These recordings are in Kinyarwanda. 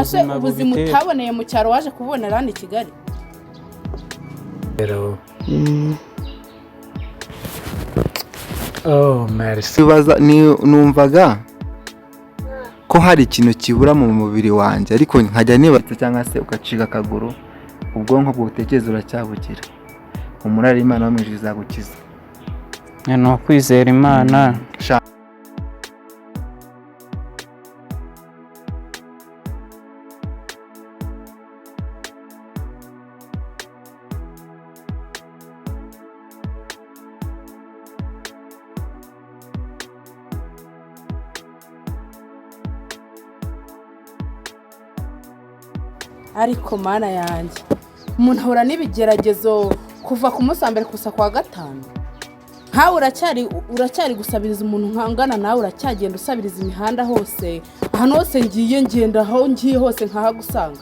Se Ubuzima ubuzima bubitera. utaboneye mu cyaro waje kububonera hano i Kigali? Oh, merci. Bibaza numvaga ko hari ikintu kibura mu mubiri wanjye, ariko nkajya nibatse cyangwa se ugacika akaguru, ubwonko bw'ubutekereza uracyabugira. Umurari Imana wo mu ijuru izagukiza. Ni ukwizera Imana. Sha. Ariko Mana yanjye, umuntu ahura n'ibigeragezo kuva ku munsi wa mbere gusa kwa gatanu. Nkawe uracyari gusabiriza umuntu nkangana nawe, uracyagenda usabiriza imihanda hose, ahantu hose ngiye ngenda, aho ngiye hose nkahagusanga.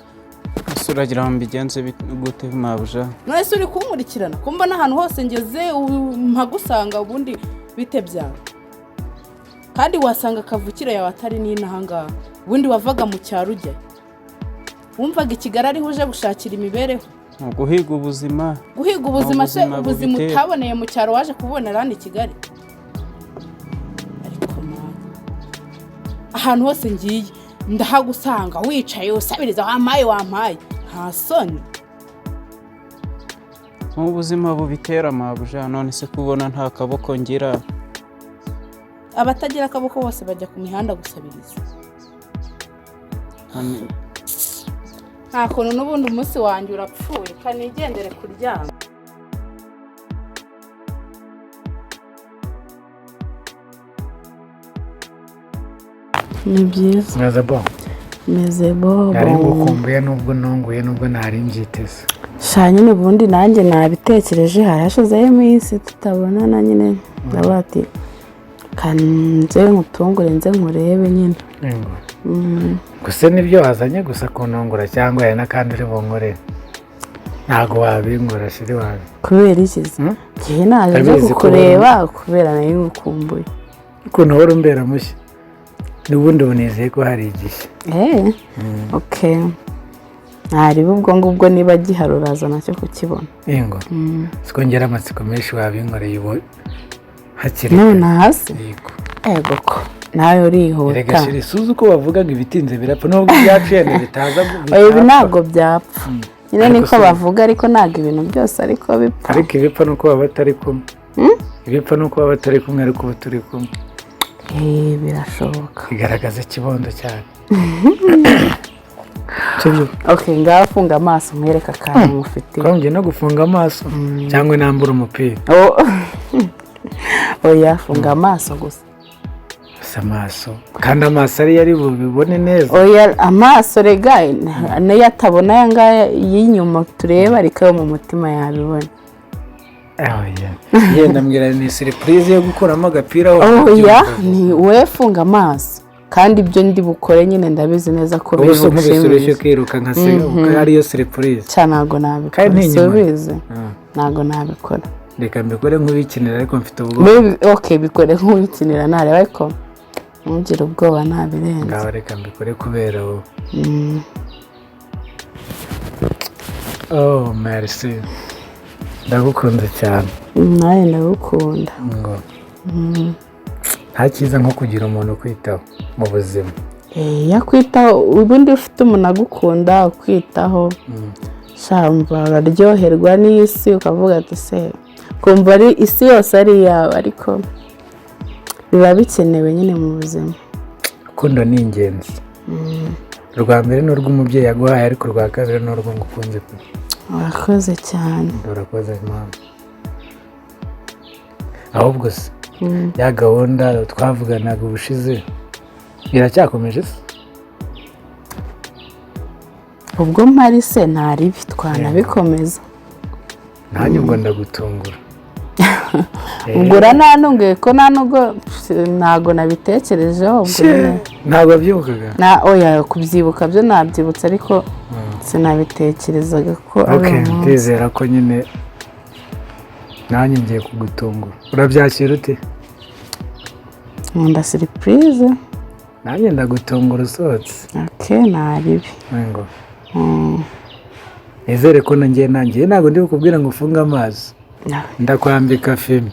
Ese uragira ngo mbigenze gute, mabuja? None se uri kunkurikirana ko mbona ahantu hose ngeze mpagusanga? Ubundi bite byawe? Kandi wasanga kavukire yawe atari n'inaha ngaha. Ubundi wavaga mu cyaro ujya, wumvaga i Kigali ariho uje gushakira imibereho? Ni uguhiga ubuzima. Guhiga ubuzima se? Ubuzima Ubuzima bubitera. utaboneye mu cyaro waje kububonera hano i Kigali? Ariko Mana, ahantu hose ngiye ndahagusanga wicaye usabiriza, wampaye, wampaye, nta soni? Ni ubuzima bubitera, mabuja. None se kubona nta kaboko ngira? Abatagira akaboko bose bajya ku mihanda gusabiriza? Nta kuntu n'ubundi umunsi wanjye urapfuye, kanigendere kuryama. Ni byiza. Mwaza bon. Meze bobo. Nari ngukumbuye nubwo nunguye, nubwo ntari mbyiteze. Sha nyine, ubundi nanjye nabitekereje, hari hashizeho iminsi tutabonana nyine, ndavuga ati kanze nkutungure, nze nkurebe nyine. Yego. Gusa nibyo wazanye gusa kuntungura, cyangwa hari n'akandi uri bunkorere? Ntabwo wabinkora, chérie wanjye. Kubera iki se? Hmm? Ngiye naje nje Ndabizi ko kukureba kubera nari ngukumbuye. Ukuntu uhora umbera mushya, n'ubundi ubu nizeye ko hari igihe. Okay, ntariba ubwo ngubwo, niba gihari uraza nacyo kukibona. Yego, siko ngira amatsiko menshi. Wabinkoreye ubu hakiri None kare. hasi? Yego. Ego ko nawe urihuta. Erega chérie, suzi uko bavuga ngo ibitinze birapfa, nubwo ibyacu yenda bitaza. Oya, ibi Bitapfa. ntabwo byapfa nyine. Ariko Niko bavuga, ariko ntabwo ibintu byose ariko bipfa. Ariko ibipfa ni uko baba batari kumwe. Ibipfa ni uko baba batari kumwe, ariko ubu turi kumwe. Birashoboka. Bigaragaza ikibondo cyane, sibyo? Okay, ngaho funga amaso nkwereke akantu mufitiye. Twongeye no gufunga amaso cyangwa nambura umupira? Oh. Oya, funga amaso gusa. Gusa amaso, kandi amaso ariyo ari bubibone neza. Oya, amaso rega niyo atabona aya ngaya y'inyuma tureba, ariko ayo mu mutima yabibona. Oya, yenda mbwira, ni surprise yo gukuramo agapira aho? Oya, ni wowe, funga amaso, kandi ibyo ndi bukore nyine ndabizi neza ko Ubu se nkubise urushyi bigushimisha. ukiruka nka se ariyo surprise? Cya, ntabwo nabikora. Kandi ni inyuma. Subize, ntabwo nabikora. Reka mbikore nk'ubikinira, ariko mfite ubwoba. Okay, bikore nk'ubikinira, ntareba, ariko ntugire ubwoba, ntabirenze. Ngaho reka mbikore kubera wowe. Oh, merci, ndagukunda cyane. Nawe ndagukunda. Ngo nta cyiza nko kugira umuntu ukwitaho mu buzima. Yakwitaho, ubundi ufite umuntu agukunda ukwitaho, shamba uraryoherwa n'isi, ukavuga ati se kumva ari isi yose ari iyawe, ariko biba bikenewe nyine mu buzima. Urukundo ni ingenzi. Urwa mbere ni urw'umubyeyi yaguhaye, ariko urwa kabiri ni urwo ngukunze pe. Urakoze cyane. Urakoze mama. Ahubwo se ya gahunda twavuganaga ubushize iracyakomeje se? Ubwo mpari se nta ribi, twanabikomeza. Nanjye ubwo ndagutungura. Ubwo uranantunguye ko nta nubwo ntabwo nabitekerejeho ubwo nyine. Ntabwo wabyibukaga? Na oya, kubyibuka byo nabyibutse, ariko sinabitekerezaga ko ari Okay, umunsi. Ndizera ko nyine nanjye ngiye kugutungura. Urabyakira ute? Nkunda surprise. Nanjye ndagutungura usohotse. Okay, naribi. Ngo nizere ko nanjye nanjye ntabwo ndi bukubwira ngo ufunge amaso, ndakwambika fime.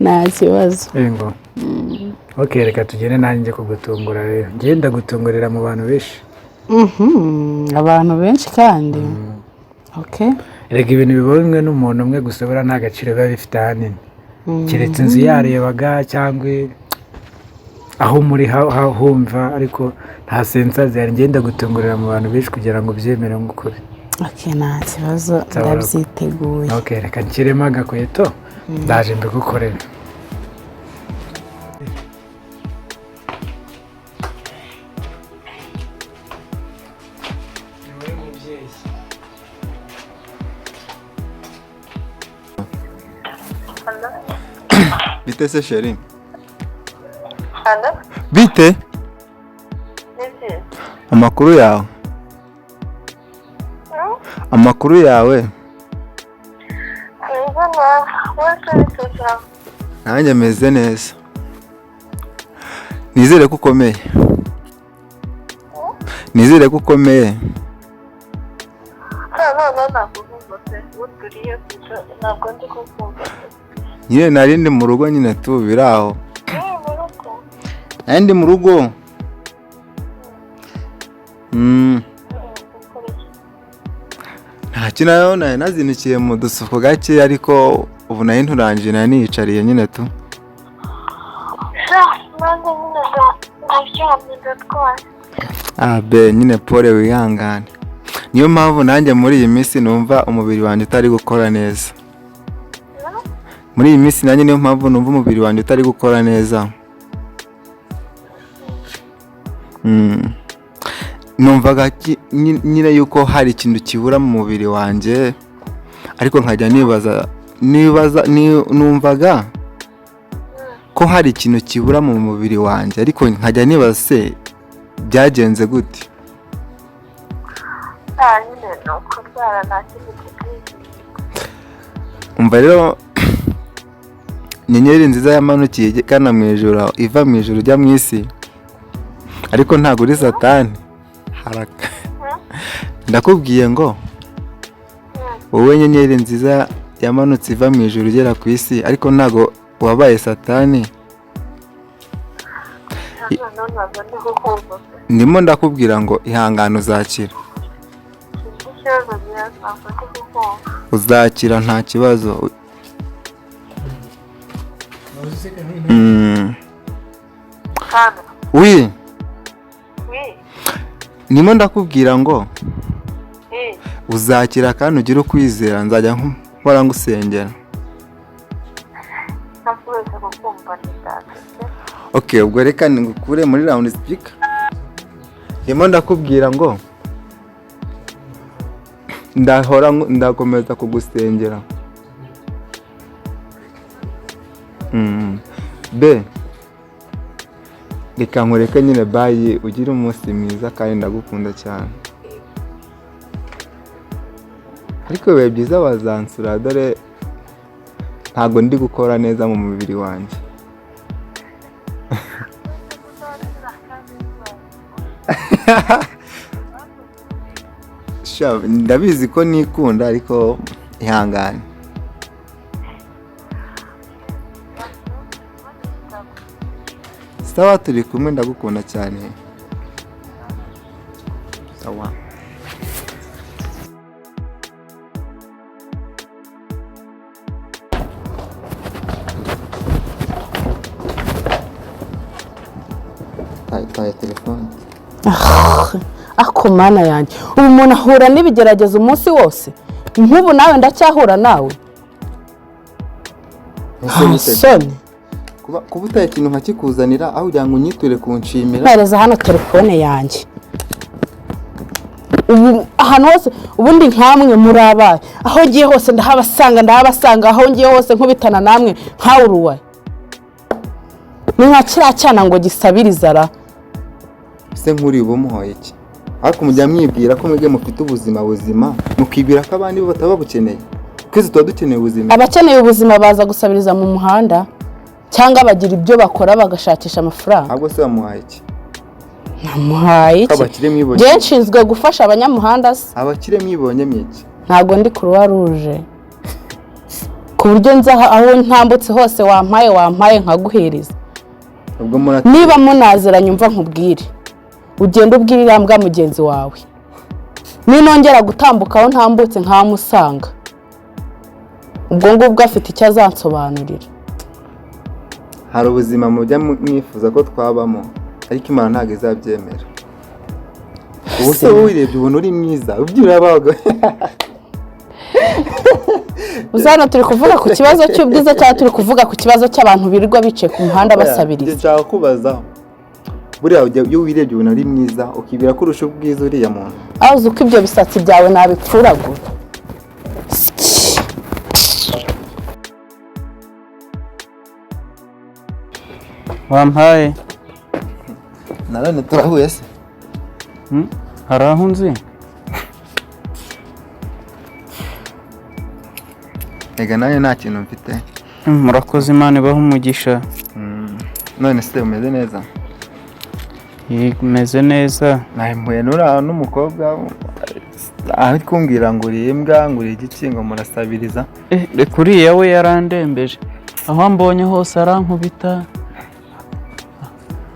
Nta kibazo. Ngo ok, reka tugende nanjye kugutungura rero. Njye ndagutungurira mu bantu benshi. Abantu benshi kandi. Okay. Reka, ibintu bibonywe n'umuntu umwe gusa buriya nta gaciro biba bifite ahanini, keretse inzu yarebaga cyangwa aho muri humva, ariko nta sensa zihari. Ngenda gutungurira mu bantu benshi kugira ngo ubyemere nk'ukuri. Okay, nta kibazo, ndabyiteguye. Ok, reka nshyiremo agakweto, ndaje mbigukorere. Bite se, chérie? Halo, Bite? Ni byiza. Amakuru yawe? Amakuru yawe? Meze neza. Wese bite zawe? Nanjye meze neza, nizere ko ukomeye, nizere ko ukomeye. None ntabwo pe, uturiye gusa ntabwo ndi kukumva pe. Nyine nari ndi mu rugo nyine tu, biri aho. Ni mu rugo? Nari ndi mu rugo. Ukora iki? Nta kintu nayo, nari nazindukiye mu dusuku gake, ariko ubu nari nturangije, nari niyicariye nyine tu. Sha, nanjye nyine ndaryamye, ndatwaye. Ah be, nyine pole, wihangane. Niyo mpamvu nanjye muri iyi minsi numva umubiri wanjye utari gukora neza. Muri iyi minsi nanjye niyo mpamvu numva umubiri wanjye utari gukora neza. Numvaga nyine yuko hari ikintu kibura mu mubiri wanjye, ariko nkajya nibaza nibaza numvaga ko hari ikintu kibura mu mubiri wanjye, ariko nkajya nibaza se byagenze gute. Nta nyine ni ukurwara, nta kindi kigiye. Umva rero, inyenyeri nziza yamanukiye igana mu ijuru, iva mu ijuru ijya mu isi, ariko ntabwo uri Satani. Haraka, ndakubwiye ngo wowe nyenyeri nziza yamanutse iva mu ijuru igera ku isi, ariko ntabwo wabaye Satani. Noneho ntabwo ndi kukumva pe. Ndimo ndakubwira ngo ihangane, uzakira. Sinzi ikibazo gihari, ntabwo ndi kukumva. Uzakira, nta kibazo. Hano. Wi. Wi. Ndimo ndakubwira ngo uzakira kandi ugire ukwizera, nzajya mpora ngusengera. Ntakomeza kukumva, ni data pe. Ok, ubwo reka ngukure muri loud speaker. Ndimo ndakubwira ngo ndahora ndakomeza kugusengera. Be, reka nkureke nyine, bye, ugire umunsi mwiza kandi ndagukunda cyane, ariko bibaye byiza wazansura, dore ntabwo ndi gukora neza mu mubiri wanjye. Sha, ndabizi ko nikunda, ariko ihangane. Sawa, turi kumwe, ndagukunda cyane. Sawa. Taye telefone. Ako Mana yanjye, ubu umuntu ahura n'ibigeragezo umunsi wose. Nk'ubu nawe ndacyahura nawe? Soni. Kuba utaye ikintu nkakikuzanira aho kugira ngo unyiture kunshimira. Mpereza hano telefone yanjye. Ubu ahantu hose, ubundi nkamwe muri abaye, aho ngiye hose ndahabasanga, ndahabasanga, aho ngiye hose nkubitana namwe nkawe uruwaye. Ni nka kiriya cyana ngo gisabiriza ra. Ese nk'uri bumuhoye iki? Ariko mujya mwibwira ko mwebwe mufite ubuzima buzima, mukibwira ko abandi bo bataba babukeneye. Twese tuba dukeneye ubuzima. Abakeneye ubuzima baza gusabiriza mu muhanda? Cyangwa bagira ibyo bakora bagashakisha amafaranga. Ahubwo se wamuhaye iki? Namuhaye Ko iki? abakire mwibonye Njye nshinzwe gufasha abanyamuhanda se? Abakire mwibonye mwiki? Ntabwo ndi Croix Rouge ku buryo nza aho ntambutse hose, wampaye, wampaye, nkaguhereza. Ubwo murati. Niba munaziranye, umva nkubwire, ugenda ubwire iriya mbwa mugenzi wawe, ninongera gutambuka aho ntambutse nkamusanga, ubwo ngubwo afite icyo azansobanurira. Hari ubuzima mujya mwifuza ko twabamo, ariko Imana ntabwo izabyemera. Ubu se wowe wirebye ubona uri mwiza ubyira abaga? Uza hano turi kuvuga ku kibazo cy'ubwiza cyangwa turi kuvuga ku kibazo cy'abantu birirwa bicaye ku muhanda basabiriza? Nshaka kubaza, buriya iyo wirebye ubona uri mwiza, ukibwira ko urusha ubwiza uriya muntu? Aho uzi uko ibyo bisatsi byawe nabipfuragura. Wampaye? Nanone turahuye se? Hari aho unzi? Ega nanjye nta kintu mfite. Murakoze, Imana ibahe umugisha. None se umeze neza? Imeze neza. Mpuye n'uriya n'umukobwa aho kumbwira ngo uriye imbwa, ngo uriye igiki, ngo murasabiriza. Reka, uriya we yarandembeje, aho mbonye hose arankubita,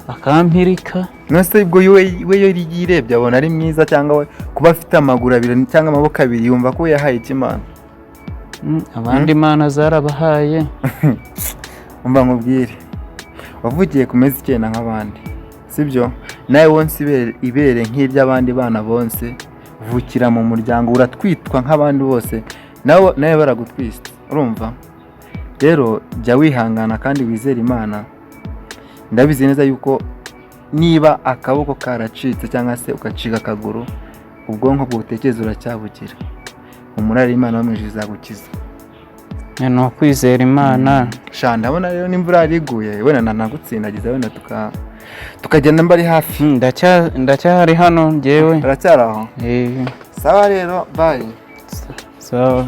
akampirika. None se ubwo we iyo yirebye abona ari mwiza, cyangwa we kuba afite amaguru abiri cyangwa amaboko abiri yumva ko yahaye ikimana? Abandi imana zarabahaye. Umva nkubwire, wavugiye ku mezi 9 nk'abandi, sibyo? Nawe wonse ibere nk'iry'abandi bana bonse, vukira mu muryango, uratwitwa nk'abandi bose, nawe baragutwise. Urumva rero, jya wihangana kandi wizere Imana. Ndabizi neza yuko niba akaboko karacitse cyangwa se ugacika akaguru, ubwonko bw'utekereza uracyabugira. Umurari Imana wo mu ijuru izagukiza. Ni ukwizera Imana. Sha, ndabona rero n'imvura yari iguye, wenda nanagutsindagiza, wenda tukagenda mba ari hafi. Ndacyahari hano njyewe. Uracyari aho? Eh. Sawa rero, bye. Sawa.